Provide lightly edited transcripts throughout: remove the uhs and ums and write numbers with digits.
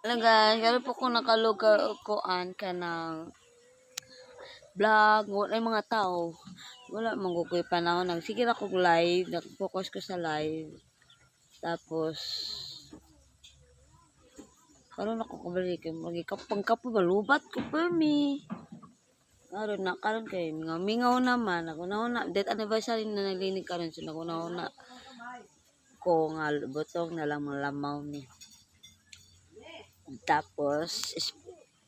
Hello guys, karon po ko nakalugar og kuan kanang vlog, wala mga tao. Wala man gud ko'y panahon, nagsige ra kog live, nag-focus ko sa live. Tapos karon ako kabalik kay magikapang kapoy, malubat ko permi. Karon na karon kay mga mingaw naman, ako na death anniversary na naglinig karon, so naguna ko nga butong na lang lamaw ni. Tapos is,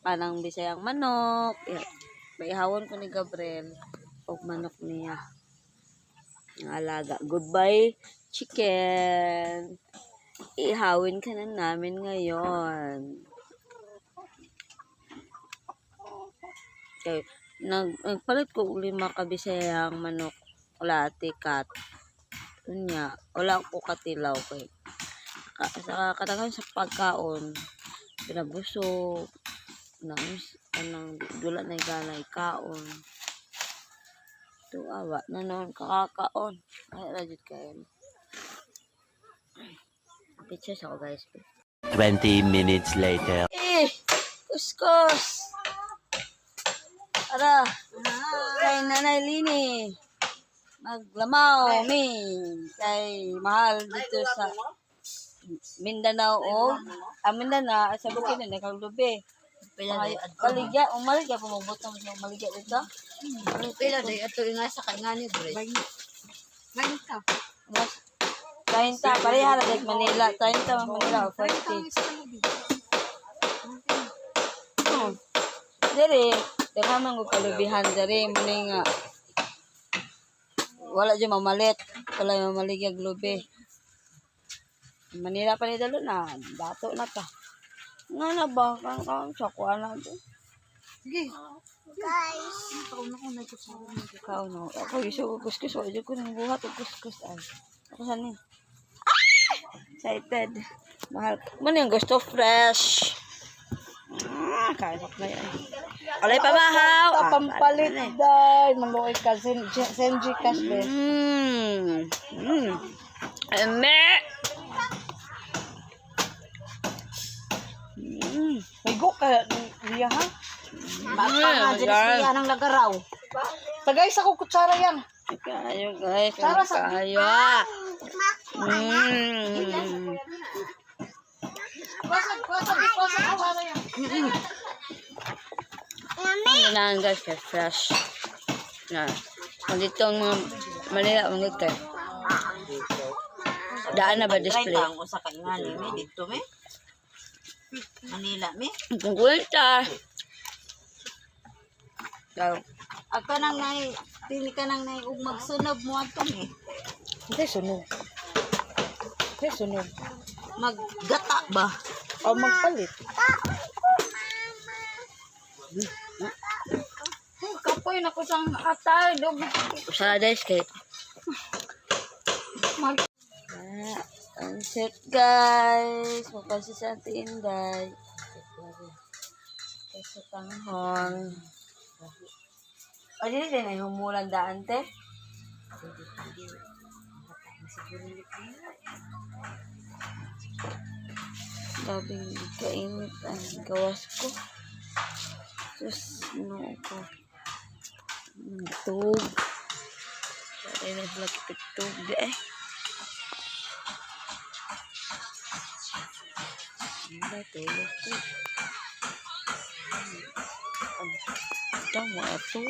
panang Bisayang manok, maihawon ko ni Gabriel og manok niya. Ang alaga. Goodbye, chicken. Ihawin ka na namin ngayon. Okay. Nagpalit ko og 5 ka Bisayang manok. Wala kat. Unya, wala ko katilaw kay sa katagahan sa pagkaon pinabusog na anang dula na gana ikaon tuawa na noon kakakaon ay ra jud kayo. Pictures ako, guys. 20 minutes later. Eh, kuskus. Ara, kay Nanay Lini. Maglamaw mi kay mahal dito sa Mindanao o ah, Mindanao sa Bukidnon na kaglubi. Paligya, umaligya po magbutong sa maligya dito. Pila day ato nga sa kay ngani dre. Mas 30 pareha ra like Manila, 30 Manila o 40. Oh. Dere, daghan man gud kalubihan dere mo ni nga wala jud mamalit, wala mamaligya lubi. Manila pa ni dalo na, dato na ta. Nga na ba kan kan sa kuha na do. Sige. Guys. Kao no. Ako gusto ko kuskus, wala jud ko nang buhat og kuskus ay. Ako sa ni. Ah! Excited. Mahal. Mo yung gusto fresh. Ah, kaya ko na yan. Alay pa mahaw. Ah, Pampalit day, maluoy ka send Gcash be. Eme. Migo ka niya ha. Mm. Ng lagaraw. Tagay sa kong kutsara yan. Kayo guys, Tara sa- kayo. Kwasag, kwasag, kwasag kutsara yan. Ang ganahan guys, kay fresh. Na. Ang dito ang mga Manila, mga kay. Daan na ba display? Ang usa ka ingani mi didto mi. Manila mi. Ang kwenta. Go. Ag kanang nay pili ka nang nay ug magsunob mo adto mi. Hindi sunog. Hindi sunog. Maggata ba? O magpalit. Kapoy na ko sang atay dog. Usa guys kay. Mag Ah, ang set guys. Mapansin sa Ate Inday. Sa tanghon. O, dili din ay humulan daan, te. Grabing kainit ang gawas ko. Sus, no ko. Tug. Ay, na sila kitugtog di eh. Hindi, tulog ko. Tama, ito.